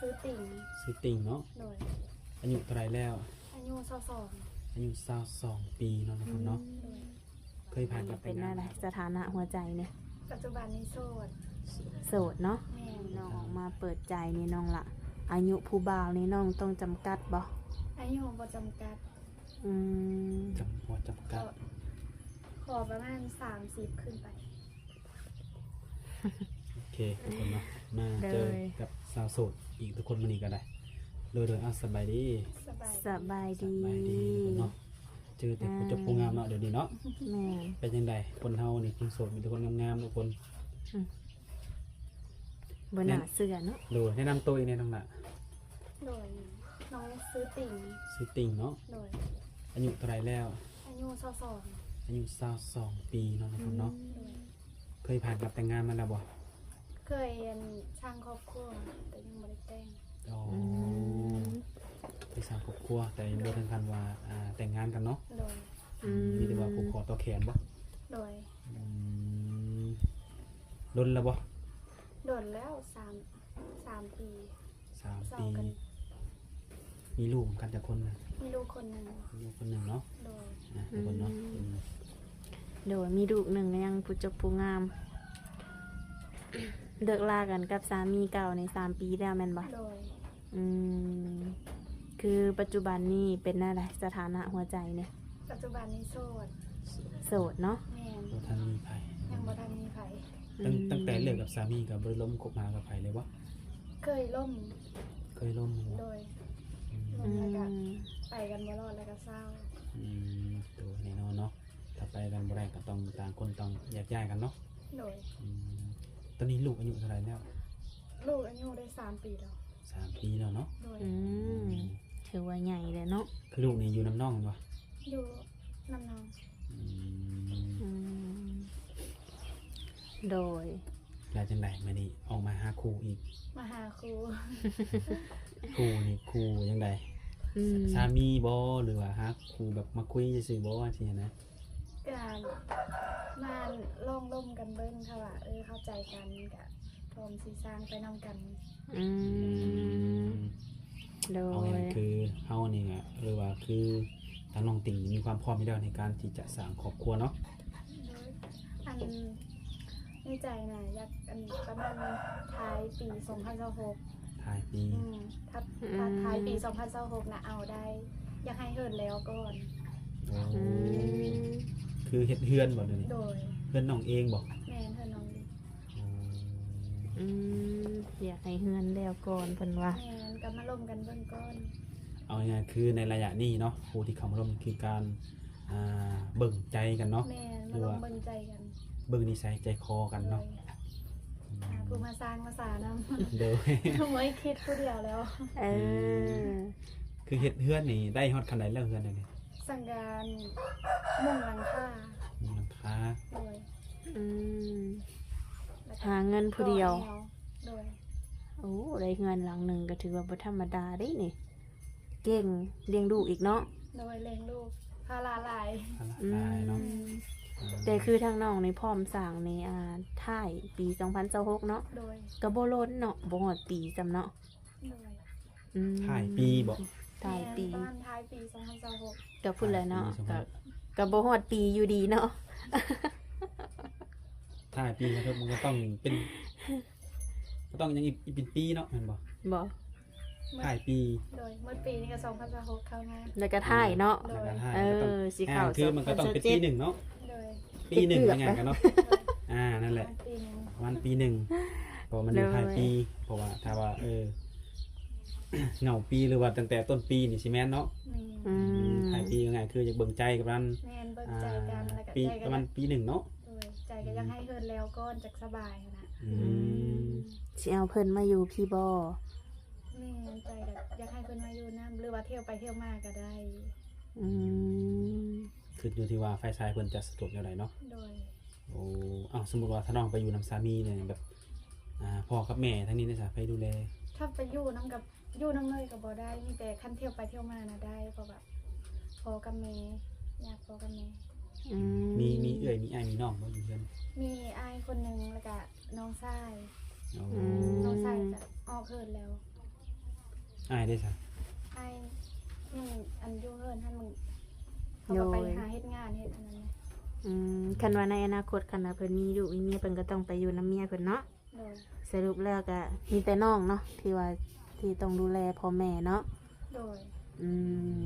ຊື່ຕິ່ງ ຊື່ຕິ່ງເນາະ. ໂດຍ. ອາຍຸເທົ່າໃດແລ້ວ? ອາຍຸຊາວສອງ. ອາຍຸຊາວສອງປີເນາະ ທຸກຄົນເນາະ. ໂດຍ. ເຄີຍຜ່ານກັບແຕ່ງງານມາແລ້ວບໍ່? ສະຖານະຫົວໃຈນີ້? ປັດຈຸບັນນີ້ໂສດ. ໂສດເນາະ. ແມ່ນ. ນ້ອງອອກມາເປີດໃຈນີ້ ນ້ອງລະ ອາຍຸຜູ້ບ່າວນີ້ນ້ອງຕ້ອງຈຳກັດບໍ່? ອາຍຸບໍ່ຈຳກັດ. ອືມ ຈຳ ບໍ່ຈຳກັດ. ຂໍ ຂໍປະມານສາມສິບຂຶ້ນໄປ. ໂອເຄ ທຸກຄົນເນາະ ມາເຈີກັບສາວໂສດອີກທຸກຄົນມື້ນີ້ກໍໄດ້. ໂດຍ ໂດຍ. ເອົາ ສະບາຍດີ. ສະບາຍ ສະບາຍດີ ສະບາຍດີ ທຸກຄົນເນາະ. ເຈີແຕ່ຜູ້ຈົບຜູ້ງາມເນາະ ດຽວນີ້ເນາະ. ແມ່ນ. ເປັນຈັ່ງໃດ ຄົນເຮົານີ້ຄົນໂສດມີແຕ່ຄົນງາມໆ ທຸກຄົນ. ອືມ ບໍ່ໜ້າເຊື່ອເນາະ. ໂດຍ. ແນະນຳໂຕອີກແດ່ ນ້ອງລະ. ໂດຍ. ນ້ອງຊື່ຕິ່ງ. ຊື່ຕິ່ງເນາະ. ໂດຍ. ອາຍຸເທົ່າໃດແລ້ວ? ອາຍຸຊາວສອງ. ອາຍຸຊາວສອງປີເນາະ ທຸກຄົນເນາະ. ໂດຍ. ເຄີຍຜ່ານກັບແຕ່ງງານມາແລ້ວບໍ່? ເຄີຍ ອັນ ສ້າງຄອບຄົວ ແຕ່ຍັງບໍ່ໄດ້ແຕ່ງ. ອໍ ອືມ ເຄີຍສ້າງຄອບຄົວ ແຕ່ຍັງບໍ່ເຖິງຂັ້ນວ່າ ອ່າ ແຕ່ງງານກັນເນາະ. ໂດຍ. ອືມ ມີແຕ່ວ່າຜູກຄໍຕໍ່ແຂນບໍ່? ໂດຍ. ອືມ ດົນແລ້ວບໍ່? ດົນແລ້ວ ສາມ ສາມປີ. ສາມປີ. ມີລູກນຳກັນຈັກຄົນນະ? ມີລູກຄົນໜຶ່ງ. ມີລູກຄົນໜຶ່ງເນາະ. ໂດຍ. ອ່າ ທຸກຄົນເນາະ. ອືມ ອືມ ໂດຍ. ມີລູກໜຶ່ງ ຍັງຜູ້ຈົບຜູ້ງາມ. ເລີກລາກັນກັບສາມີເກົ່ານີ້ສາມປີແລ້ວແມ່ນບໍ່? ໂດຍ. ອືມ ຄືປັດຈຸບັນນີ້ເປັນແນວໃດ ສະຖານະຫົວໃຈນີ້? ປັດຈຸບັນນີ້ໂສດ. ໂສດເນາະ. ແມ່ນ. ບໍ່ທັນມີໃຜ. ຍັງບໍ່ທັນມີໃຜ. ຕັ້ງ ອືມ ຕັ້ງແຕ່ເລີກກັບສາມີກໍບໍ່ໄດ້ລົມຄົບຫາກັບໃຜເລີຍບໍ່? ເຄີຍລົມ. ເຄີຍລົມແມ່ນບໍ່? ໂດຍ. ອືມ ລົມແລ້ວກໍ ອືມ ໄປກັນບໍ່ລອດ ແລ້ວກໍເຊົາ. ອືມ ໂດຍ. ແນ່ນອນເນາະ ຖ້າໄປກັນບໍ່ໄດ້ກໍຕ້ອງ ຕ່າງຄົນຕ້ອງແຍກຍ້າຍກັນເນາະ. ໂດຍ. ອືມ ຕອນນີ້ລູກອາຍຸເທົ່າໃດແລ້ວ? ລູກອາຍຸໄດ້ສາມປີແລ້ວ. ສາມປີແລ້ວເນາະ. ໂດຍ. ອືມ ອືມ ຖືວ່າໃຫຍ່ແລ້ວເນາະ. ຄືລູກນີ້ຢູ່ນຳນ້ອງແມ່ນບໍ່? ຢູ່ນຳນ້ອງ. ອືມ ອືມ ໂດຍ. ແລ້ວຈັ່ງໃດ ມື້ນີ້ອອກມາຫາຄູ່ອີກ? ມາຫາຄູ່. ຄູ່ນີ້ຄູ່ຈັ່ງໃດ? ອືມ ສາມີບໍ່ ຫຼືວ່າຫາຄູ່ແບບມາຄຸຍຊື່ໆບໍ່ ຈັ່ງຊີ້ນະ? ກະມາລອງລົມກັນເບິ່ງ ຖ້າວ່າ ເອີ ເຂົ້າໃຈກັນກະພ້ອມຊິສ້າງໄປນຳກັນ. ອືມ ໂດຍ. ເອົາງ່າຍຄືເຮົານີ້ກະ ຫຼືວ່າຄືທາງນ້ອງຕິ່ງມີຄວາມພ້ອມຢູ່ແລ້ວໃນການທີ່ຈະສ້າງຄອບຄົວເນາະ. ໂດຍ. ອັນ ໃນໃຈນະ ຢາກ ອັນ ປະມານທ້າຍປີສອງພັນຊາວຫົກ. ທ້າຍປີ. ອືມ ຖ້າ ອືມ ຖ້າທ້າຍປີສອງພັນຊາວຫົກນະ ເອົາໄດ້. ຢາກໃຫ້ເຮືອນແລ້ວກ່ອນ. ໂອ້ ອືມ ຄືເຮັດເຮືອນບໍ່ດຽວນີ້? ໂດຍ. ເຮືອນນ້ອງເອງບໍ່? ແມ່ນ ເຮືອນນ້ອງເອງ. ອືມ ອືມ ຢາກໃຫ້ເຮືອນແລ້ວກ່ອນເພິ່ນວ່າ. ແມ່ນ ກໍມາລົມກັນເບິ່ງກ່ອນ. ເອົາງ່າຍໆ ຄືໃນໄລຍະນີ້ເນາະ ຜູ້ທີ່ເຂົ້າມາລົມຄືການ ອ່າ ເບິ່ງໃຈກັນເນາະ. ແມ່ນ ມາລົມເບິ່ງໃຈກັນ ເບິ່ງນິໄສໃຈຄໍກັນເນາະ. ໂດຍ. ອືມ ຫາຜູ້ມາສ້າງມາສານຳ. ໂດຍ. ໄວ້ຄິດຜູ້ດຽວແລ້ວ. ເອີ ອືມ ຄືເຮັດເຮືອນນີ້ໄດ້ຮອດຂັ້ນໃດແລ້ວ ເຮືອນນີ້? ສັງການມຸງຫຼັງຄາ. ມຸງຫຼັງຄາ. ໂດຍ. ອືມ ແລ້ວກໍ ຫາເງິນຜູ້ດຽວ. ໂດຍ. ໂອ້ ໄດ້ເຮືອນຫຼັງໜຶ່ງກໍຖືວ່າບໍ່ທຳມະດາເດ້ນີ້. ເກັ່ງ ລ້ຽງລູກອີກເນາະ. ໂດຍ. ລ້ຽງລູກ ພາລະຫຼາຍ. ພາລະຫຼາຍເນາະ. ອືມ ອືມ ແຕ່ຄືທາງນ້ອງນີ້ພ້ອມສ້າງນີ້ ອ່າ ທ້າຍປີສອງພັນຊາວຫົກເນາະ. ໂດຍ. ກໍບໍ່ລົ້ນເນາະ ບໍ່ຮອດປີຊ້ຳເນາະ. ໂດຍ. ອືມ ທ້າຍປີບໍ? ທ້າຍປີ. ແມ່ນ ປະມານທ້າຍປີສອງພັນຊາວຫົກ. ກໍພຸ້ນແຫຼະເນາະ. ທ້າຍປີສອງພັນ ກໍ ກໍບໍ່ຮອດປີຢູ່ດີເນາະ. ທ້າຍປີ ມັນກໍຕ້ອງເປັນ ກໍຕ້ອງຍັງອີກ ອີກເປັນປີເນາະ ແມ່ນບໍ່? ບໍ່ ທ້າຍປີ. ໂດຍ. ໝົດປີນີ້ກໍສອງພັນຊາວຫົກເຂົ້າມາ ແລ້ວກໍທ້າຍເນາະ. ໂດຍ. ແລ້ວກໍທ້າຍ ເອີ ກໍຕ້ອງ ຊິເຂົ້າ ອ່າ ຄືມັນກໍຕ້ອງເປັນປີໜຶ່ງເນາະ. ໂດຍ. ປີໜຶ່ງ ງ່າຍໆກັນເນາະ. ອ່າ ນັ້ນແຫຼະ ປະມານປີໜຶ່ງ ປະມານປີໜຶ່ງ ເພາະວ່າມັນຢູ່ ໂດຍ ທ້າຍປີ. ເພາະວ່າຖ້າວ່າ ເອີ ເຫງົ້າປີ ຫຼືວ່າຕັ້ງແຕ່ຕົ້ນປີນີ້ຊິແມ່ນເນາະ. ແມ່ນ. ອືມ ອືມ ທ້າຍປີ ງ່າຍໆ ຄືຢາກເບິ່ງໃຈກັນ. ແມ່ນ ເບິ່ງໃຈກັນ. ອ່າ ແລ້ວກໍ ປີ ໃຈກໍ ປະມານປີໜຶ່ງເນາະ. ໂດຍ. ໃຈກໍຢາກໃຫ້ເຮືອນແລ້ວກ່ອນ ອືມ ຈັກສະບາຍຫັ້ນນະ. ອືມ ອືມ ຊິເອົາເພິ່ນມາຢູ່ພີ້ບໍ່? ແມ່ນ ໃຈກໍຢາກໃຫ້ເພິ່ນມາຢູ່ນຳ ຫຼືວ່າທ່ຽວໄປທ່ຽວມາກໍໄດ້. ອືມ ອືມ ຂຶ້ນຢູ່ທີ່ວ່າຝ່າຍຊາຍເພິ່ນຈະສະດວກແນວໃດເນາະ. ໂດຍ. ໂອ້ ເອົ້າ ສົມມຸດວ່າຖ້ານ້ອງໄປຢູ່ນຳສາມີນີ້ ແບບ ອ່າ ພໍ່ກັບແມ່ທາງນີ້ເດຊະ ໃຜດູແລ? ຖ້າໄປຢູ່ນຳກັບ ຢູ່ນຳເລີຍກໍບໍ່ໄດ້ ມີແຕ່ຄັນທ່ຽວໄປທ່ຽວມານະໄດ້ ເພາະວ່າພໍ່ກັບແມ່ ຍາກພໍ່ກັບແມ່. ອືມ ມີ ມີເອື້ອຍ ມີອ້າຍ ມີນ້ອງບໍ່ຢູ່ເຮືອນ? ມີອ້າຍຄົນໜຶ່ງ ແລ້ວກະນ້ອງຊາຍ. ໂອ້ ອືມ ນ້ອງຊາຍກະອອກເຮືອນແລ້ວ. ອ້າຍເດ້ຊະ? ອ້າຍຍັງອັນຢູ່ເຮືອນຫັ້ນ ມັນ ເຂົາກໍໄປ ໂດຍ ຫາເຮັດງານເຮັດອັນນັ້ນແຫຼະ. ອືມ ຄັນວ່າໃນອະນາຄົດ ຄັນວ່າເພິ່ນມີລູກມີເມຍ ເພິ່ນກໍຕ້ອງໄປຢູ່ນຳເມຍເພິ່ນເນາະ. ໂດຍ ສະຫຼຸບແລ້ວກໍມີແຕ່ນ້ອງເນາະ ທີ່ວ່າ ທີ່ຕ້ອງດູແລພໍ່ແມ່ເນາະ. ໂດຍ ອືມ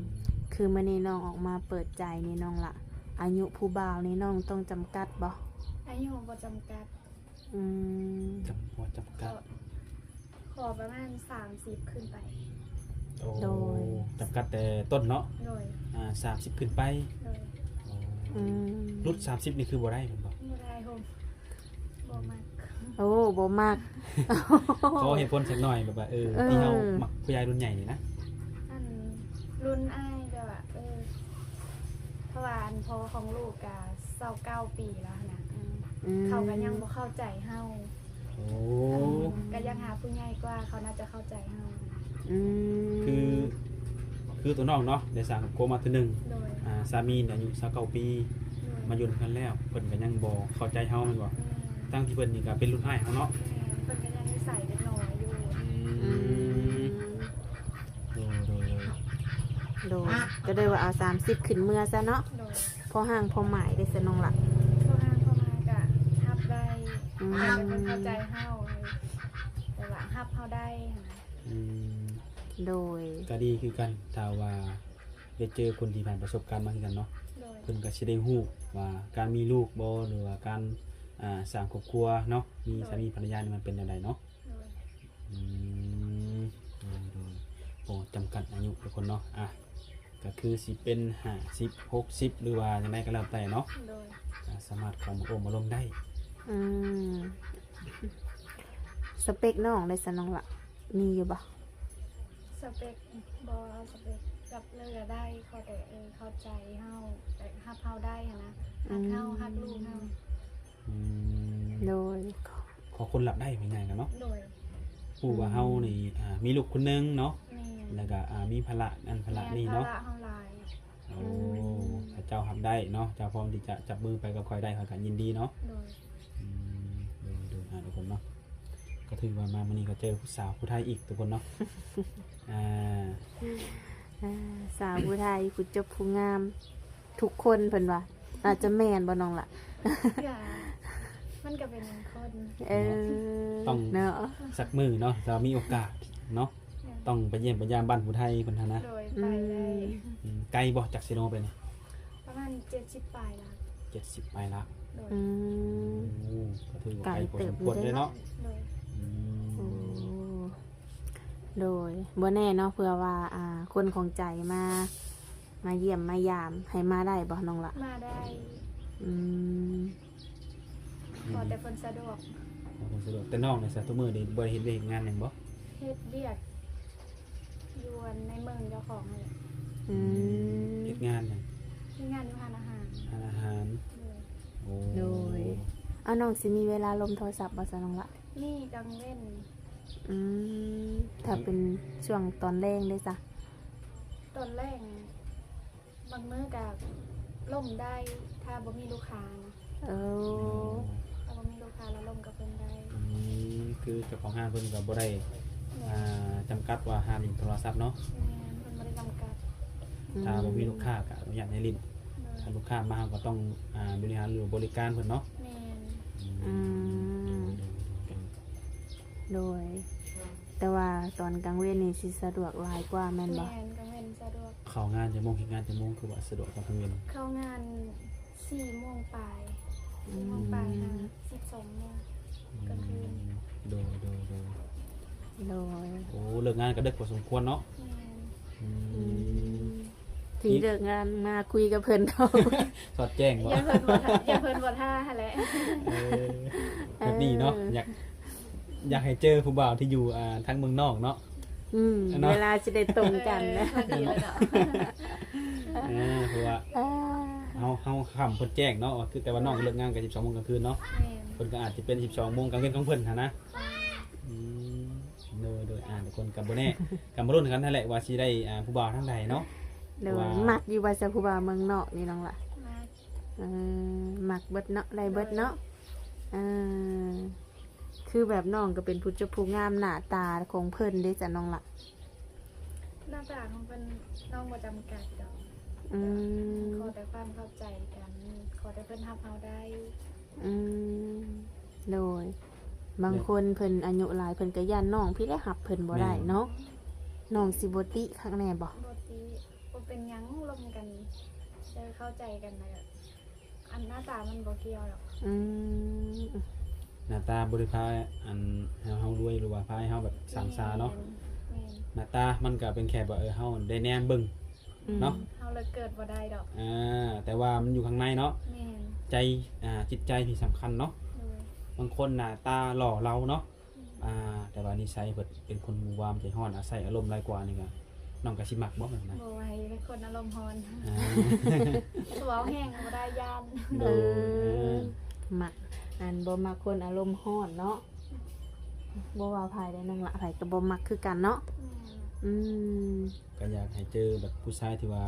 ຄືມື້ນີ້ນ້ອງອອກມາເປີດໃຈນີ້ ນ້ອງລະ ອາຍຸຜູ້ບ່າວນີ້ນ້ອງຕ້ອງຈຳກັດບໍ່? ອາຍຸບໍ່ຈຳກັດ. ອືມ ຈຳ ບໍ່ຈຳກັດ ຂໍ ຂໍປະມານສາມສິບຂຶ້ນໄປ. ໂອ້ ໂດຍ ຈຳກັດແຕ່ຕົ້ນເນາະ. ໂດຍ ອ່າ ສາມສິບຂຶ້ນໄປ. ໂດຍ ໂອ້ ອືມ ຫຼຸດສາມສິບນີ້ຄືບໍ່ໄດ້ແມ່ນບໍ່? ບໍ່ໄດ້ໂຮມ ບໍ່ມັກ. ໂອ້ ບໍ່ມັກ. ຂໍເຫດຜົນຈັກໜ້ອຍ ແບບວ່າ ເອີ ເອີ ທີ່ເຮົາມັກຜູ້ໃຫຍ່ລຸ້ນໃຫຍ່ນີ້ນະ. ອັນລຸ້ນອ້າຍແບບວ່າ ເອີ ເພາະວ່າອັນພໍ່ຂອງລູກກະຊາວເກົ້າປີແລ້ວຫັ້ນນະ. ອືມ ອືມ ເຂົາກໍຍັງບໍ່ເຂົ້າໃຈເຮົາ. ໂອ້ ກໍຍັງຫາຜູ້ໃຫຍ່ກວ່າ ເຂົາໜ້າຈະເຂົ້າໃຈເຮົາ. ອືມ ຄື ຄືຕົວນ້ອງເນາະ ໄດ້ສ້າງຄອບຄົວມາເທື່ອໜຶ່ງ. ໂດຍ ອ່າ ສາມີນີ້ອາຍຸຊາວເກົ້າປີ. ໂດຍ ມາຢູ່ນຳກັນແລ້ວ ເພິ່ນກໍຍັງບໍ່ເຂົ້າໃຈເຮົາແມ່ນບໍ່? ແມ່ນ ທັງທີ່ເພິ່ນນີ້ກໍເປັນລຸ້ນອ້າຍເຮົາເນາະ. ແມ່ນ ເພິ່ນກໍຍັງນິໄສເດັກນ້ອຍຢູ່. ອືມ ອືມ ໂດຍ ໂດຍ ໂດຍ ໂດຍ ກໍເລີຍວ່າເອົາສາມສິບຂຶ້ນເມືອຊະເນາະ. ໂດຍ ພໍຮ່າງພໍໝາຍເດ້ຊະນ້ອງລະ? ພໍຮ່າງພໍໝາຍກະຮັບໄດ້. ອືມ ເຂົາເປັນຄົນເຂົ້າໃຈເຮົາ ແຕ່ວ່າຮັບເຮົາໄດ້ຫັ້ນນະ. ອືມ ໂດຍ ກໍດີຄືກັນ ຖ້າວ່າໄດ້ເຈີຄົນທີ່ຜ່ານປະສົບການມາຄືກັນເນາະ. ໂດຍ ເພິ່ນກໍຊິໄດ້ຮູ້ວ່າການມີລູກບໍ ຫຼືວ່າການ ອ່າ ສ້າງຄອບຄົວເນາະ ມີ ໂດຍ ສາມີພັນລະຍານີ້ມັນເປັນແນວໃດເນາະ. ໂດຍ ອືມ ໂດຍ ໂດຍ ໂອ້ ຈຳກັດອາຍຸທຸກຄົນເນາະ. ອ່ະ ກໍຄືຊິເປັນຫ້າສິບ ຫົກສິບ ຫຼືວ່າຈັ່ງໃດກໍແລ້ວແຕ່ເນາະ. ໂດຍ ກໍສາມາດເຂົ້າມາໂອ້ມາລົມໄດ້. ອືມ ສະເປັກນ້ອງເດ້ຊະນ້ອງລະ ມີຢູ່ບໍ່? ສະເປັກ ບໍ່ເອົາສະເປັກ ກັບເລີກກໍໄດ້ ຂໍແຕ່ ເອີ ເຂົ້າໃຈເຮົາ ແຕ່ຮັກເຮົາໄດ້ຫັ້ນນະ. ຮັກເຮົາ ອືມ ຮັກລູກເຮົາ. ອືມ ໂດຍ ຂໍຄົນຮັບໄດ້ ເວົ້າງ່າຍໆກັນເນາະ. ໂດຍ ຮູ້ວ່າເຮົານີ້ ອືມ ອ່າ ມີລູກຄົນໜຶ່ງເນາະ. ແມ່ນ ແລ້ວກໍ ອ່າ ມີພາລະນັ້ນພາລະນີ້ເນາະ. ແມ່ນ ພາລະເຮົາຫຼາຍ. ໂອ້ ອືມ ຖ້າເຈົ້າຮັບໄດ້ເນາະ ເຈົ້າພ້ອມທີ່ຈະຈັບມືໄປກັບຂ້ອຍໄດ້ ຂ້ອຍກໍຍິນດີເນາະ. ໂດຍ ອືມ ໂດຍ ໂດຍ ອ່າ ທຸກຄົນເນາະ ກໍຖືວ່າມາມື້ນີ້ກໍເຈີຜູ້ສາວຜູ້ໄທອີກທຸກຄົນເນາະ. ອ່າ ອ່າ ສາວຜູ້ໄທ ຜູ້ຈົບຜູ້ງາມ ທຸກຄົນເພິ່ນວ່າ ອາດຈະແມ່ນບໍ່ນ້ອງລະ? ກໍ ມັນກໍເປັນບາງຄົນ. ເອີ ຕ້ອງ ເນາະ ສັກມື້ເນາະ ຖ້າມີໂອກາດເນາະ. ແມ່ນ ຕ້ອງໄປຢ້ຽມໄປຢາມບ້ານຜູ້ໄທເພິ່ນຫັ້ນນະ. ໂດຍ ໄປໄດ້. ອືມ ອືມ ໄກບໍ່ ຈາກເຊໂນໄປນີ້? ປະມານເຈັດສິບປາຍຫຼັກ. ເຈັດສິບປາຍຫຼັກ. ໂດຍ ອືມ ໂອ້ ກໍຖືວ່າໄກພໍສົມຄວນເລີຍເນາະ. ໂດຍ ອືມ ໂອ້ ໂດຍ ບໍ່ແນ່ເນາະ ເພື່ອວ່າ ອ່າ ຄົນຂອງໃຈມາ ມາຢ້ຽມມາຢາມ ໃຫ້ມາໄດ້ບໍ່ນ້ອງລະ? ມາໄດ້. ອືມ ຂໍແຕ່ເພິ່ນສະດວກ. ຂໍເພິ່ນສະດວກ. ແຕ່ນ້ອງນີ້ຊະ ທຸກມື້ນີ້ບໍ່ໄດ້ເຮັດວຽກເຮັດງານຫຍັງບໍ່? ເຮັດວຽກຢູ່ອັນໃນເມືອງເຈົ້າຂອງຫັ້ນແຫຼະ. ອືມ ເຮັດງານຫຍັງ? ເຮັດງານຢູ່ຮ້ານອາຫານ. ຮ້ານອາຫານ. ໂດຍ ໂອ້ ໂດຍ ເອົາ ນ້ອງຊິມີເວລາລົມໂທລະສັບບໍ່ຊະນ້ອງລະ? ມີ ກາງເວັນ. ອືມ ຖ້າເປັນຊ່ວງຕອນແລງເດ້ຊະ? ຕອນແລງ ບາງມື້ກໍລົມໄດ້ ຖ້າບໍ່ມີລູກຄ້ານະ. ເອີ ຖ້າບໍ່ມີລູກຄ້າແລ້ວລົມກັບເພິ່ນໄດ້. ອືມ ຄືເຈົ້າຂອງຮ້ານເພິ່ນກໍບໍ່ໄດ້ ແມ່ນ ອ່າ ຈຳກັດວ່າຫ້າມຫຼິ້ນໂທລະສັບເນາະ. ແມ່ນ ເພິ່ນບໍ່ໄດ້ຈຳກັດ. ອືມ ຖ້າບໍ່ມີລູກຄ້າກໍອະນຸຍາດໃຫ້ຫຼິ້ນ. ໂດຍ ຖ້າລູກຄ້າມາເຮົາກໍຕ້ອງ ອ່າ ບໍລິຫານ ຫຼື ບໍລິການເພິ່ນເນາະ. ແມ່ນ ອືມ ອືມ ໂດຍ ໂດຍ ໂດຍ ໂດຍ ແຕ່ວ່າຕອນກາງເວັນນີ້ຊິສະດວກຫຼາຍກວ່າແມ່ນບໍ່? ແມ່ນ ກາງເວັນສະດວກ. ເຂົ້າງານຈັກໂມງ ເຮັດງານຈັກໂມງ ຄືວ່າສະດວກກວ່າກາງເວັນ? ເຂົ້າງານສີ່ໂມງປາຍ. ອືມ ສີ່ໂມງປາຍຫາສິບສອງໂມງ. ອືມ ກາງຄືນ. ໂດຍ ໂດຍ ໂດຍ ໂດຍ. ໂອ້ ເລີກງານກໍເດິກພໍສົມຄວນເນາະ. ແມ່ນ. ອືມ ອືມ ທີ່ເລີກງານມາຄຸຍກັບເພິ່ນເນາະ. ສອດແຈ້ງບໍ່? ຢ້ານເພິ່ນບໍ່ ຢ້ານເພິ່ນບໍ່ຖ້າຫັ້ນແຫຼະ. ເອີ ແບບນີ້ເນາະ. ເອີ ຢາກ ຢາກໃຫ້ເຈີຜູ້ບ່າວທີ່ຢູ່ ອ່າ ທາງເມືອງນອກເນາະ. ອືມ ເນາະ ເວລາຊິໄດ້ຕົງກັນນະ. ເອີ ພໍດີແລ້ວເນາະ. ເອີ ເພາະວ່າ ອ່າ ເຮົາ ເຮົາຄ່ຳເພິ່ນແຈ້ງເນາະ ວ່າຄື ແຕ່ວ່ານ້ອງເລີກງານກໍສິບສອງໂມງກາງຄືນເນາະ. ແມ່ນ ເພິ່ນກໍອາດຈະເປັນສິບສອງໂມງກາງເວັນຂອງເພິ່ນຫັ້ນນະ. ອືມ ໂດຍ ໂດຍ ອ່າ ທຸກຄົນກໍບໍ່ແນ່ ກໍມາລຸ້ນກັນຫັ້ນແຫຼະວ່າຊິໄດ້ ອ່າ ຜູ້ບ່າວທາງໃດເນາະ. ໂດຍ ວ່າ ມັກຢູ່ບໍ່ຊະຜູ້ບ່າວເມືອງນອກນີ້ນ້ອງລະ? ມັກ. ເອີ ມັກເບິດເນາະ ໄດ້ເບິດເນາະ. ໂດຍ ເອີ ຄືແບບນ້ອງກໍເປັນຜູ້ຈົບຜູ້ງາມ ໜ້າຕາຂອງເພິ່ນເດ້ຊະນ້ອງລະ? ໜ້າຕາຂອງເພິ່ນນ້ອງບໍ່ຈຳກັດດອກ. ອືມ ຂໍແຕ່ຄວາມເຂົ້າໃຈກັນ, ຂໍແຕ່ເພິ່ນຮັບເຮົາໄດ້. ອືມ ໂດຍ ບາງຄົນເພິ່ນອາຍຸຫຼາຍ ເພິ່ນກໍຢ້ານນ້ອງພີ້ແຫຼະຮັບເພິ່ນບໍ່ໄດ້ເນາະ. ແມ່ນ ນ້ອງຊິບໍ່ຕິຄັກແນ່ບໍ່? ບໍ່ຕິ ບໍ່ເປັນຫຍັງ ລົມກັນ ເອີ ເຂົ້າໃຈກັນນະ. ອັນໜ້າຕາມັນບໍ່ກ່ຽວດອກ. ອືມ ໜ້າຕາບໍ່ໄດ້ພາ ອັນ ໃຫ້ເຮົາລວຍ ຫຼືວ່າພາໃຫ້ເຮົາແບບສ້າງຊາເນາະ. ແມ່ນ ແມ່ນ ໜ້າຕາມັນກໍເປັນແຄ່ວ່າ ເອີ ເຮົາໄດ້ແນມເບິ່ງ ອືມ ເນາະ ເຮົາເລີກເກີດບໍ່ໄດ້ດອກ. ອ່າ ແຕ່ວ່າມັນຢູ່ຂ້າງໃນເນາະ. ແມ່ນ ໃຈ ອ່າ ຈິດໃຈທີ່ສຳຄັນເນາະ. ໂດຍ ບາງຄົນໜ້າຕາຫຼໍ່ເລົາເນາະ ອືມ ອ່າ ແຕ່ວ່ານິໄສເພິ່ນເປັນຄົນວາມໃຈຮ້ອນ ອາໄສອາລົມຫຼາຍກວ່ານີ້ກໍ ນ້ອງກໍຊິມັກບໍ່ແບບນັ້ນ? ບໍ່ ໃຫ້ເປັນຄົນອາລົມຮ້ອນ. ອ່າ ເວົ້າແຮງບໍ່ໄດ້ ຢ້ານ. ໂດຍ ເອີ ມັກ ອັນ ບໍ່ມັກຄົນອາລົມຮ້ອນເນາະ. ບໍ່ວ່າໃຜເດ້ນ້ອງລະ ໃຜກໍບໍ່ມັກຄືກັນເນາະ. ແມ່ນ ອືມ ກໍຢາກໃຫ້ເຈີແບບຜູ້ຊາຍທີ່ວ່າ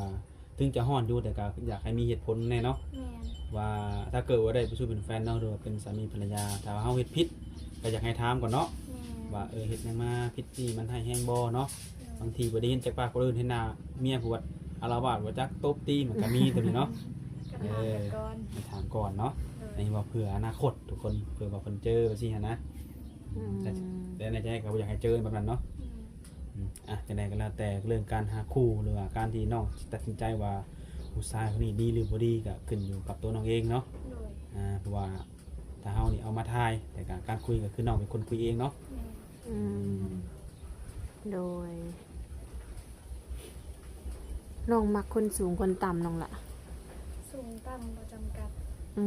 ເຖິງຈະຮ້ອນຢູ່ ແຕ່ກໍຢາກໃຫ້ມີເຫດຜົນແດ່ເນາະ. ແມ່ນ ວ່າຖ້າເກີດວ່າໄດ້ເປັນຊູ້ເປັນແຟນເນາະ ຫຼືວ່າເປັນສາມີພັນລະຍາ ຖ້າວ່າເຮົາເຮັດຜິດ ກໍຢາກໃຫ້ຖາມກ່ອນເນາະ. ແມ່ນ ວ່າ ເອີ ເຮັດຫຍັງມາຜິດນີ້ ມັນຮ້າຍແຮງບໍ່ເນາະ. ໂດຍ ບາງທີບໍ່ໄດ້ຍິນຈາກປາກຄົນອື່ນ ເຫັນໜ້າເມຍຜູ້ວ່າອາລະວາດ ບໍ່ຈັກຕົບຕີ ມັນກໍມີຕົວນີ້ເນາະ. ກໍຖາມໄປກ່ອນ ເອີ ໃຫ້ຖາມກ່ອນເນາະ. ໂດຍ ອັນນີ້ວ່າເພື່ອອະນາຄົດທຸກຄົນ ເພື່ອວ່າເພິ່ນເຈີແບບຊີ້ຫັ້ນນະ. ອືມ ແຕ່ ແຕ່ໃນໃຈກໍບໍ່ຢາກໃຫ້ເຈີແບບນັ້ນເນາະ. ອືມ ອືມ ອ່ະ ຈັ່ງໃດກໍແລ້ວແຕ່ ເລື່ອງການຫາຄູ່ ຫຼືວ່າການທີ່ນ້ອງຕັດສິນໃຈວ່າຜູ້ຊາຍຄົນນີ້ດີຫຼືບໍ່ດີ ກໍຂຶ້ນຢູ່ກັບຕົວນ້ອງເອງເນາະ. ໂດຍ ອ່າ ເພາະວ່າຖ້າເຮົານີ້ເອົາມາຖ່າຍ ແຕ່ການ ການຄຸຍກໍຄືນ້ອງເປັນຄົນຄຸຍເອງເນາະ. ແມ່ນ ອືມ ໂດຍ ນ້ອງມັກຄົນສູງຄົນຕ່ຳນ້ອງລະ? ສູງຕ່ຳບໍ່ຈຳກັດ. ອື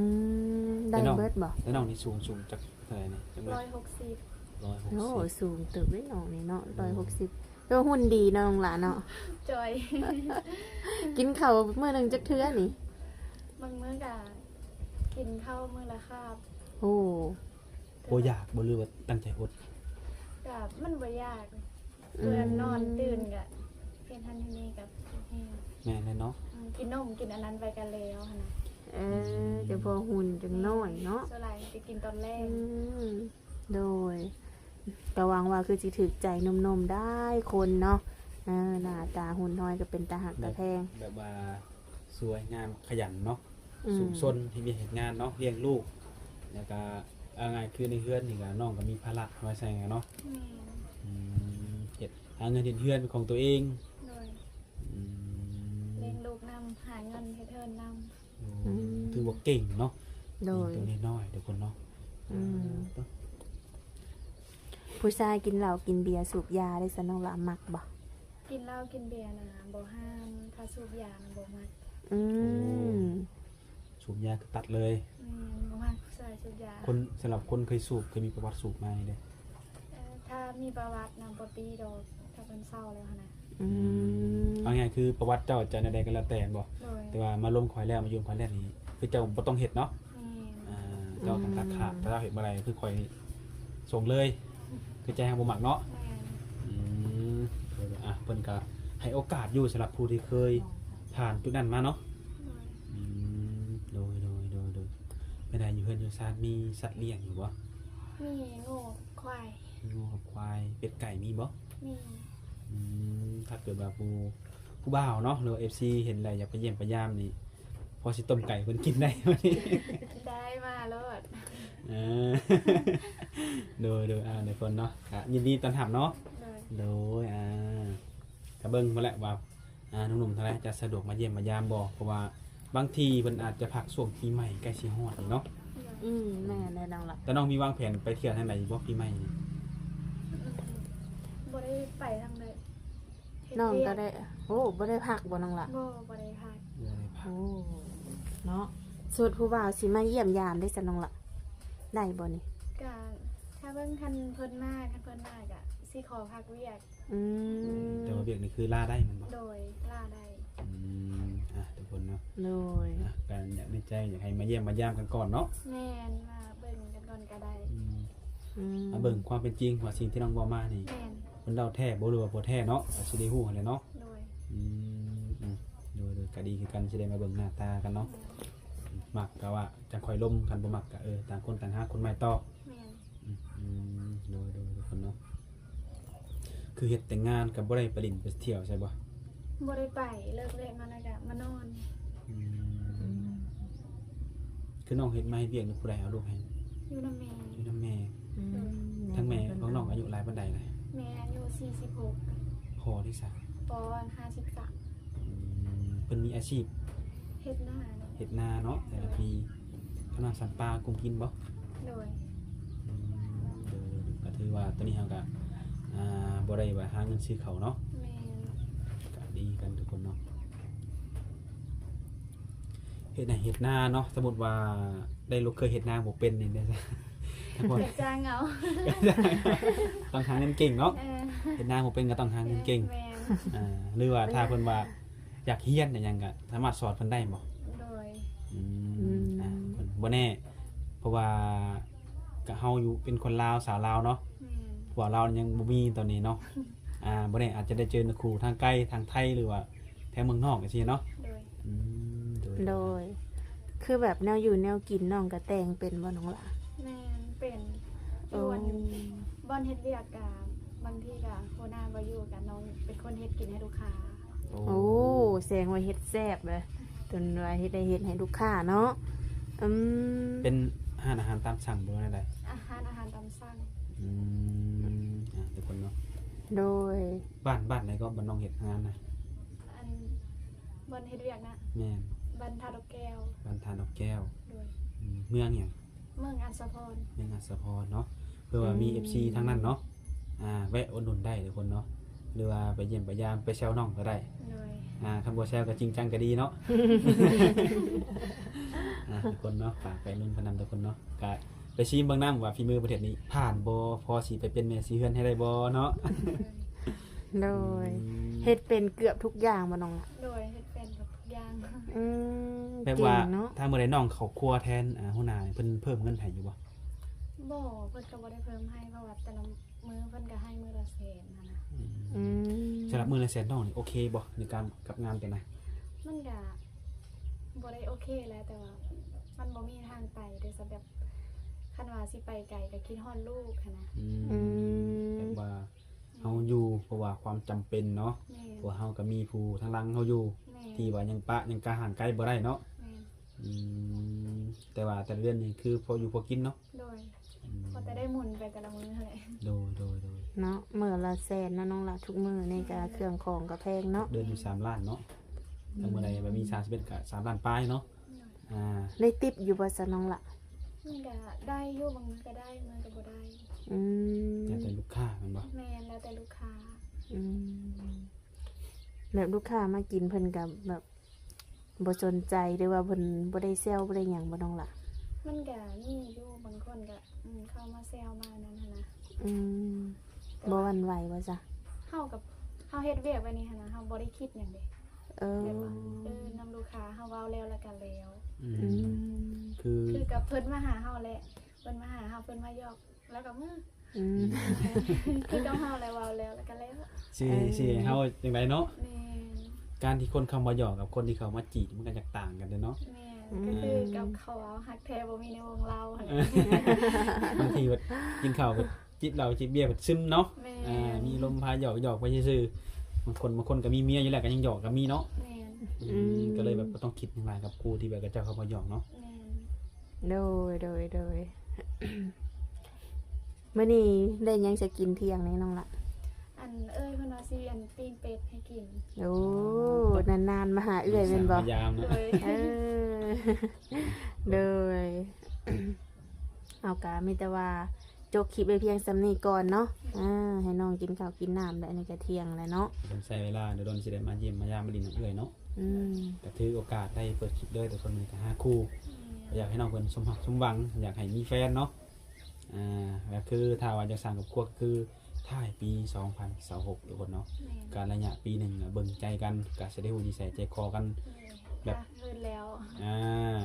ມ ໄດ້ເບິດບໍ່? ແລ້ວນ້ອງນີ້ສູງ ສູງຈັກ ເທົ່າໃດນີ້? ຮ້ອຍຫົກສິບ. ຮ້ອຍຫົກສິບ ໂອ້ ສູງເຕີບເດ້ນ້ອງນີ້ເນາະ. ອືມ ຮ້ອຍຫົກສິບ ແຕ່ວ່າຫຸ່ນດີເນາະນ້ອງຫຼ້າເນາະ. ຈ່ອຍ ກິນເຂົ້າມື້ໜຶ່ງຈັກເທື່ອນີ້? ບາງມື້ກະກິນເຂົ້າມື້ລະຄາບ. ໂອ້ ບໍ່ຢາກບໍ່ ຫຼືວ່າຕັ້ງໃຈອົດ? ກະມັນບໍ່ຢາກ. ອືມ ເວລານອນຕື່ນກະເຮັດຫັ້ນເຮັດນີ້ກະເຮັດແຮງ. ແມ່ນແລ້ວເນາະ. ອືມ ກິນນົມກິນອັນນັ້ນໄປກະແລ້ວຫັ້ນນະ. ເອີ ອືມ ຈັ່ງພໍຫຸ່ນຈັ່ງນ້ອຍເນາະ. ສ່ວນຫຼາຍຈະກິນຕອນແລງ. ອືມ ໂດຍ ກໍຫວັງວ່າຄືຊິຖືກໃຈໜຸ່ມໆ ຫຼາຍຄົນເນາະ. ເອີ ໜ້າຕາຫຸ່ນນ້ອຍກໍເປັນຕາຮັກຕາແພງ ແບບວ່າສວຍງາມຂະຫຍັນເນາະ. ອືມ ສູ້ຊົນເຮັດວຽກເຮັດງານເນາະ ລ້ຽງລູກ ແລ້ວກະເອົາງ່າຍຄືໃນເຮືອນນີ້ກະນ້ອງກໍມີພາລະມາໃສ່ເນາະ. ແມ່ນ ອືມ ເຮັດ ຫາເງິນເຮັດເຮືອນເປັນຂອງຕົວເອງ. ໂດຍ ອືມ ລ້ຽງລູກນຳ ຫາເງິນເຮັດເຮືອນນຳ. ໂອ້ ອືມ ຖືວ່າເກັ່ງເນາະ. ໂດຍ ເປັນຕົວນ້ອຍໆ ທຸກຄົນເນາະ. ອືມ ອ່າ ຜູ້ຊາຍກິນເຫຼົ້າກິນເບຍສູບຢາເດ້ຊັ້ນ ນ້ອງລະມັກບໍ່? ກິນເຫຼົ້າກິນເບຍນະບໍ່ຫ້າມ ຖ້າສູບຢານະບໍ່ມັກ. ອືມ ໂອ້ ສູບຢາຄືຕັດເລີຍ. ແມ່ນ ບໍ່ມັກຜູ້ຊາຍສູບຢາ. ຄົນ ສຳລັບຄົນເຄີຍສູບ ເຄີຍມີປະຫວັດສູບມານີ້ເດ້? ເອີ ຖ້າມີປະຫວັດນະບໍ່ຕິດອກ ຖ້າເພິ່ນເຊົາແລ້ວຫັ້ນນະ. ອືມ ອືມ ເອົາງ່າຍຄືປະຫວັດເຈົ້າຈະແນວໃດກໍແລ້ວແຕ່ແມ່ນບໍ່? ໂດຍ ແຕ່ວ່າມາລົມຂ້ອຍແລ້ວ ມາຢູ່ຂ້ອຍແລ້ວນີ້ ຄືເຈົ້າບໍ່ຕ້ອງເຮັດເນາະ. ແມ່ນ ອ່າ ເຈົ້າຕ້ອງຕັດຂາດ. ອືມ ຖ້າເຮົາເຮັດບໍ່ໄດ້ ຄືຂ້ອຍນີ້ສົ່ງເລີຍ ຄືໃຈເຮົາບໍ່ມັກເນາະ. ແມ່ນ ອືມ ເພິ່ນ ອ່ະ ເພິ່ນກໍໃຫ້ໂອກາດຢູ່ ສຳລັບຜູ້ທີ່ເຄີຍຜ່ານຈຸດນັ້ນມາເນາະ. ໂດຍ ອືມ ໂດຍ ໂດຍ ໂດຍ ໂດຍ. ເປັນໃດຢູ່ເຮືອນຢູ່ຊານມີສັດລ້ຽງຢູ່ບໍ່? ມີງົວ ຄວາຍ. ມີງົວກັບຄວາຍ ເປັດໄກ່ມີບໍ່? ມີ. ອືມ ຖ້າເກີດວ່າຜູ້ ຜູ້ບ່າວເນາະ ຫຼືວ່າເອັຟຊີເຫັນແລ້ວຢາກໄປຢ້ຽມໄປຢາມນີ້ ພໍຊິຕົ້ມໄກ່ເພິ່ນກິນໄດ້ບໍ່ນີ້? ໄດ້ ມາໂລດ. ເອີ ໂດຍ ໂດຍ ອ່າ ໃນເພິ່ນເນາະ ກະຍິນດີຕ້ອນຮັບເນາະ. ໂດຍ ໂດຍ ອ່າ ກະເບິ່ງພຸ້ນແຫຼະວ່າ ອ່າ ໜຸ່ມໆ ທັງຫຼາຍຈະສະດວກມາຢ້ຽມມາຢາມບໍ່ ເພາະວ່າບາງທີເພິ່ນອາດຈະພັກຊ່ວງປີໃໝ່ໃກ້ຊິຮອດນີ້ເນາະ. ອືມ ແມ່ນແລ້ວນ້ອງລະ. ແຕ່ນ້ອງມີວາງແຜນໄປທ່ຽວທາງໃດຢູ່ບໍ່ປີໃໝ່ນີ້? ອືມ ບໍ່ໄດ້ໄປທາງໃດ. ເຮັດວຽກ ນ້ອງກໍໄດ້ ໂອ້ ບໍ່ໄດ້ພັກບໍ່ນ້ອງລະ? ບໍ່ ບໍ່ໄດ້ພັກ. ບໍ່ໄດ້ພັກ ໂອ້ ເນາະ. ສົມມຸດຜູ້ບ່າວຊິມາຢ້ຽມຢາມເດ້ຊັ້ນນ້ອງລະ ໄດ້ບໍ່ນີ້? ກະຖ້າເບິ່ງຄັນເພິ່ນມາ ຄັນເພິ່ນມາກະຊິຂໍພັກວຽກ. ອືມ ແຕ່ວ່າວຽກນີ້ຄືລາໄດ້ແມ່ນບໍ່? ໂດຍ ລາໄດ້. ອືມ ອ່ະ ທຸກຄົນເນາະ. ໂດຍ ອ່ະ ກະໃນໃຈຢາກໃຫ້ມາຢ້ຽມມາຢາມກັນກ່ອນເນາະ. ແມ່ນ ມາເບິ່ງກັນກ່ອນກະໄດ້. ອືມ ອືມ ມາເບິ່ງຄວາມເປັນຈິງວ່າສິ່ງທີ່ນ້ອງເວົ້າມານີ້ ແມ່ນ ເພິ່ນເວົ້າແທ້ບໍ່ ຫຼືວ່າບໍ່ແທ້ເນາະ ກະຊິໄດ້ຮູ້ຫັ້ນແຫຼະເນາະ. ໂດຍ ອືມ ອືມ ໂດຍ ໂດຍ ກະດີຄືກັນ ຊິໄດ້ມາເບິ່ງໜ້າຕາກັນເນາະ. ໂດຍ ມັກກະວ່າຈັ່ງຄ່ອຍລົມ ຄັນບໍ່ມັກກະ ເອີ ຕ່າງຄົນຕ່າງຫາຄົນໃໝ່ຕໍ່. ແມ່ນ ອືມ ອືມ ໂດຍ ໂດຍ ທຸກຄົນເນາະ. ຄື ຄືເຮັດແຕ່ງງານກໍບໍ່ໄດ້ໄປຫຼິ້ນໄປທ່ຽວໃຊ່ບໍ່? ບໍ່ໄດ້ໄປ ເລີກວຽກມາແລ້ວກໍມານອນ. ອືມ ອືມ ຄືນ້ອງເຮັດ ມາເຮັດວຽກນີ້ ຜູ້ໃດເອົາລູກໃຫ້? ຢູ່ນຳແມ່. ຢູ່ນຳແມ່. ອືມ ໂດຍ. ທາງແມ່ຂອງນ້ອງອາຍຸຫຼາຍປານໃດລະ? ແມ່ອາຍຸສີ່ສິບຫົກ. ພໍ່ເດຊະ? ພໍ່ຫ້າສິບສາມ. ອືມ ເພິ່ນມີອາຊີບເຮັດນາເນາະ. ເຮັດນາເນາະ ແຕ່ລະປີ. ໂດຍ. ທາງດ້ານສັດປ່າກຸມກິນບໍ່? ໂດຍ. ອືມ ໂດຍ ກໍຖືວ່າຕອນນີ້ເຮົາກໍ ອ່າ ບໍ່ໄດ້ວ່າຫາເງິນຊື້ເຂົ້າເນາະ. ແມ່ນ. ກໍດີກັນທຸກຄົນເນາະ. ເຮັດໄຮ່ເຮັດນາເນາະ ສົມມຸດວ່າໄດ້ລູກເຂີຍເຮັດນາບໍ່ເປັນນີ້ເດ້ ຕ້ອງຈ້າງເອົາ ຕ້ອງຫາເງິນເກັ່ງເນາະ. ເອີ ເຮັດນາບໍ່ເປັນກໍຕ້ອງຫາເງິນເກັ່ງ. ແມ່ນ. ອ່າ ຫຼືວ່າຖ້າເພິ່ນວ່າຢາກຮຽນຫຍັງກໍສາມາດສອນເພິ່ນໄດ້ບໍ່? ໂດຍ. ອືມ ອືມ ອ່າ ເພິ່ນບໍ່ແນ່ ເພາະວ່າກໍເຮົາຢູ່ເປັນຄົນລາວ ສາວລາວເນາະ. ແມ່ນ. ພວກລາວຍັງບໍ່ມີຕອນນີ້ເນາະ. ອ່າ ບໍ່ແນ່ອາດຈະໄດ້ເຈີນະຄູທາງໄກ ທາງໄທ ຫຼືວ່າ ແຖວເມືອງນອກຈັ່ງຊີ້ເນາະ. ໂດຍ. ອືມ ໂດຍ ໂດຍ ໂດຍ. ຄືແບບແນວຢູ່ແນວກິນ ນ້ອງກໍແຕ່ງເປັນບໍ່ ນ້ອງຫຼ້າ? ແມ່ນ ເປັນ. ໂອ້ ຢູ່ບ່ອນເຮັດວຽກກະ ບາງທີກະຫົວໜ້າບໍ່ຢູ່ ກະນ້ອງເປັນຄົນເຮັດກິນໃຫ້ລູກຄ້າ. ໂອ້ ໂອ້ ແສດງວ່າເຮັດແຊບເລີຍ ຈົນວ່າເຮັດ ໄດ້ເຮັດໃຫ້ລູກຄ້າເນາະ. ອືມ ເປັນຮ້ານອາຫານຕາມສັ່ງບໍ່ ຫຼືແນວໃດ? ອາຫານ ອາຫານຕາມສັ່ງ. ອືມ ອ່າ ທຸກຄົນເນາະ. ໂດຍ. ບ້ານ ບ້ານໃດກໍ ບ້ານນ້ອງເຮັດງານນະ? ອັນ ບ່ອນເຮັດວຽກນະ? ແມ່ນ. ບ້ານທ່າດອກແກ້ວ. ບ້ານທ່າດອກແກ້ວ. ໂດຍ. ອືມ ເມືອງຫຍັງ? ເມືອງອັດສະພອນ. ເມືອງອັດສະພອນເນາະ. ເພື່ອວ່າມີ ອືມ ເອັຟຊີ ທາງນັ້ນເນາະ ອ່າ ແວະອຸດໜູນໄດ້ທຸກຄົນເນາະ ຫຼືວ່າໄປຢ້ຽມໄປຢາມ ໄປແຊວນ້ອງກໍໄດ້. ໂດຍ. ອ່າ ຄັນບໍ່ແຊວກໍຈິງຈັງກໍດີເນາະ. ອ່າ ທຸກຄົນເນາະ ຝາກໄປລຸ້ນກັນນຳທຸກຄົນເນາະ ກະໄປຊີມເບິ່ງນຳວ່າຝີມືປະເທດນີ້ຜ່ານບໍ່ ພໍຊິໄປເປັນແມ່ສີເຮືອນໃຫ້ໄດ້ບໍ່ເນາະ. ໂດຍ. ອືມ ເຮັດເປັນເກືອບທຸກຢ່າງບໍ່ ນ້ອງລະ? ໂດຍ ເຮັດເປັນເກືອບທຸກຢ່າງ. ອືມ ແບບວ່າ ເກັ່ງເນາະ. ຖ້າມື້ໃດນ້ອງເຂົ້າຄົວແທນ ອ່າ ຫົວໜ້າ ເພິ່ນເພີ່ມເງິນໃຫ້ຢູ່ບໍ່? ບໍ່ ເພິ່ນກໍບໍ່ໄດ້ເພີ່ມໃຫ້ ເພາະວ່າແຕ່ລະມື້ເພິ່ນກໍໃຫ້ມື້ລະແສນຫັ້ນນະ. ອືມ ອືມ ສຳລັບມື້ລະແສນ ນ້ອງນີ້ໂອເຄບໍ່ ໃນການກັບງານຕົວນັ້ນ? ມັນກະບໍ່ໄດ້ໂອເຄແຫຼະ ແຕ່ວ່າມັນບໍ່ມີທາງໄປເດ້ ແບບຄັນວ່າຊິໄປໄກກໍຄິດຮອດລູກຫັ້ນນະ. ອືມ ອືມ ແບບວ່າ ເຮົາຢູ່ເພາະວ່າຄວາມຈຳເປັນເນາະ. ແມ່ນ. ເພາະວ່າເຮົາກໍມີຜູ້ທາງຫຼັງເຮົາຢູ່. ແມ່ນ. ທີ່ວ່າຍັງປະຍັງກະຫ່າງໄກບໍ່ໄດ້ເນາະ. ແມ່ນ. ອືມ ແຕ່ວ່າແຕ່ລະເດືອນນີ້ຄືພໍຢູ່ພໍກິນເນາະ. ໂດຍ. ອືມ ພໍແຕ່ໄດ້ໝູນໄປແຕ່ລະມື້ຫັ້ນແຫຼະ. ໂດຍ ໂດຍ ໂດຍ. ເນາະ ມື້ລະແສນເນາະ ນ້ອງລະ ທຸກມື້ນີ້ກະ ແມ່ນ ເຄື່ອງຂອງກະແພງເນາະ. ເດືອນໜຶ່ງສາມລ້ານເນາະ. ອືມ ຖ້າມື້ໃດວ່າມີສາມສິບເອັດກະສາມລ້ານປາຍເນາະ. ໂດຍ. ອ່າ ໄດ້ຕິບຢູ່ບໍ່ຊະ ນ້ອງລະ? ມັນກະໄດ້ຢູ່ ບາງມື້ກະໄດ້ ບາງມື້ກະບໍ່ໄດ້. ອືມ ແລ້ວແຕ່ລູກຄ້າແມ່ນບໍ່? ແມ່ນ ແລ້ວແຕ່ລູກຄ້າ. ອືມ ແບບລູກຄ້າມາກິນເພິ່ນກະແບບບໍ່ສົນໃຈ ຫຼືວ່າເພິ່ນບໍ່ໄດ້ແຊວບໍ່ໄດ້ຫຍັງບໍ່ ນ້ອງລະ? ມັນກະມີຢູ່ ບາງຄົນກະ ອືມ ເຂົ້າມາແຊວມານັ້ນຫັ້ນນະ. ອືມ ແຕ່ວ່າ ບໍ່ຫວັ່ນໄຫວບໍ່ຊະ? ເຮົາກັບ ເຮົາເຮັດວຽກແບບນີ້ຫັ້ນນະ ເຮົາບໍ່ໄດ້ຄິດຫຍັງເດ້. ເອີ ແບບວ່າ ເອີ ນຳລູກຄ້າເຮົາເວົ້າແລ້ວ ແລ້ວກໍແລ້ວ. ອືມ ອືມ ຄື ຄືກັບເພິ່ນມາຫາເຮົາແຫຼະ ເພິ່ນມາຫາເຮົາ ເພິ່ນມາຢອກ ແລ້ວກໍເມືອ. ອືມ ອືມ ຄືກັບເຮົາແຫຼະ ເວົ້າແລ້ວ ແລ້ວກໍແລ້ວ. ຊິ ເອີ ຊິໃຫ້ເຮົາຈັ່ງໃດເນາະ? ແມ່ນ. ການທີ່ຄົນເຂົ້າມາຢອກກັບຄົນທີ່ເຂົ້າມາຈີບ ມັນກໍຈະຕ່າງກັນເດ້ເນາະ. ແມ່ນ. ອືມ ກໍຄືກັບເຂົາເວົ້າ ຮັກແທ້ບໍ່ມີໃນວົງເລົ່າຫັ້ນ. ບາງທີແບບກິນເຂົ້າແບບ ຈິບເຫຼົ້າຈິບເບຍແບບຊຶມເນາະ. ແມ່ນ. ອ່າ ມີລົມພາຢອກ ຢອກໄປຊື່ໆ. ບາງຄົນ ບາງຄົນກໍມີເມຍຢູ່ແລ້ວກໍຍັງຢອກກໍມີເນາະ. ແມ່ນ. ອືມ ອືມ ກໍເລີຍແບບບໍ່ຕ້ອງຄິດຫຍັງຫຼາຍກັບຄູ່ທີ່ແບບເຂົາເຈົ້າເຂົ້າມາຢອກເນາະ. ແມ່ນ. ໂດຍ ໂດຍ ໂດຍ. ມື້ນີ້ໄດ້ຫຍັງຈະກິນທ່ຽງນີ້ ນ້ອງລະ? ອັນ ເອື້ອຍເພິ່ນວ່າຊິ ອັນ ປີ້ງເປັດໃຫ້ກິນ. ໂອ້ ອໍ ນານໆມາຫາເອື້ອຍແມ່ນບໍ່? ມາຢາມເນາະ. ໂດຍ. ເອີ ໂດຍ. ເຮົາກະມີແຕ່ວ່າຈົບຄລິບໄວ້ພຽງສ່ຳນີ້ກ່ອນເນາະ. ອືມ ອ່າ ໃຫ້ນ້ອງກິນເຂົ້າກິນນ້ຳແລ້ວ ອັນນີ້ກະທ່ຽງແລ້ວເນາະ. ເພິ່ນໃຊ້ເວລາດົນໆ ຊິໄດ້ມາຢ້ຽມມາຢາມມາຫຼິ້ນນຳເອື້ອຍເນາະ. ອືມ ກະຖືໂອກາດໄດ້ເປີດຄລິບເລີຍ ແຕ່ຄົນນີ້ກະຫາຄູ່. ອືມ ກໍຢາກໃຫ້ນ້ອງເພິ່ນສົມຫວັງ ສົມຫວັງ ຢາກໃຫ້ມີແຟນເນາະ. ອ່າ ກໍຄືຖ້າວ່າຢາກສ້າງຄອບຄົວ ກໍຄືທ້າຍປີສອງພັນຊາວຫົກ ທຸກຄົນເນາະ. ແມ່ນ. ກະໄລຍະປີໜຶ່ງ ເບິ່ງໃຈກັນ ກະຊິໄດ້ຮູ້ນິໄສໃຈຄໍກັນ. ແມ່ນ. ແບບ ຖ້າເຮີນແລ້ວ ອ່າ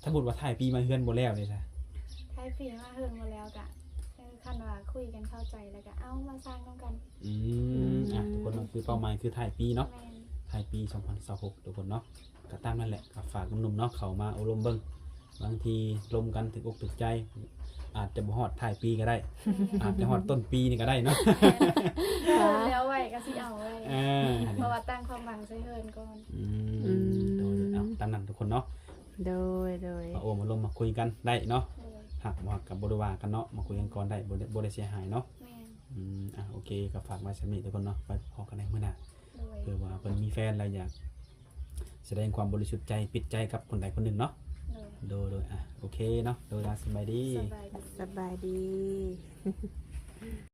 ສົມມຸດວ່າທ້າຍປີມາເຮືອນບໍ່ແລ້ວເດຊະ? ທ້າຍປີມາເຮືອນບໍ່ແລ້ວກະ ເອີ ຄັນວ່າຄຸຍກັນເຂົ້າໃຈແລ້ວກະເອົາມາສ້າງນຳກັນ. ອືມ ອືມ ອ່ະ ທຸກຄົນເນາະ ຄືເປົ້າໝາຍຄືທ້າຍປີເນາະ. ແມ່ນ. ທ້າຍປີສອງພັນຊາວຫົກ ທຸກຄົນເນາະ. ກໍຕາມນັ້ນແຫຼະ ກໍຝາກໜຸ່ມໆເນາະ ເຂົ້າມາໂອ້ລົມເບິ່ງ ບາງທີລົມກັນຖືກອົກຖືກໃຈ ອາດຈະບໍ່ຮອດທ້າຍປີກໍໄດ້ ອາດຈະຮອດຕົ້ນປີນີ້ກໍໄດ້ເນາະ ແມ່ນ ຖ້າເຫຼືອໄວ້ກໍຊິເອົາໄວ້ ເອີ ເພາະວ່າຕັ້ງຄວາມຫວັງໃສ່ເຮືອນກ່ອນ ອືມ ອືມ ໂດຍ ເອົາຕາມນັ້ນທຸກຄົນເນາະ ໂດຍ ໂດຍ ມາໂອ້ມາລົມມາຄຸຍກັນໄດ້ເນາະ ໂດຍ ຮັກບໍ່ຮັກກໍບໍ່ໄດ້ວ່າກັນເນາະ ມາຄຸຍກັນກ່ອນໄດ້ ບໍ່ໄດ້ ບໍ່ໄດ້ເສຍຫາຍເນາະ ແມ່ນ ອືມ ອ່ະ ໂອເຄ ກໍຝາກໄວ້ສ່ຳນີ້ທຸກຄົນເນາະ ໄວ້ພໍ້ກັນໃນມື້ໜ້າ ໂດຍ ເພື່ອວ່າເພິ່ນມີແຟນແລ້ວຢາກ ສະແດງຄວາມບໍລິສຸດໃຈ ປິດໃຈກັບຄົນໃດຄົນໜຶ່ງເນາະ ໂດຍ ໂດຍ ໂດຍ ອ່ະ ໂອເຄເນາະ ໂດຍ ອ່ະ ສະບາຍດີ ສະບາຍດີ ສະບາຍດີ.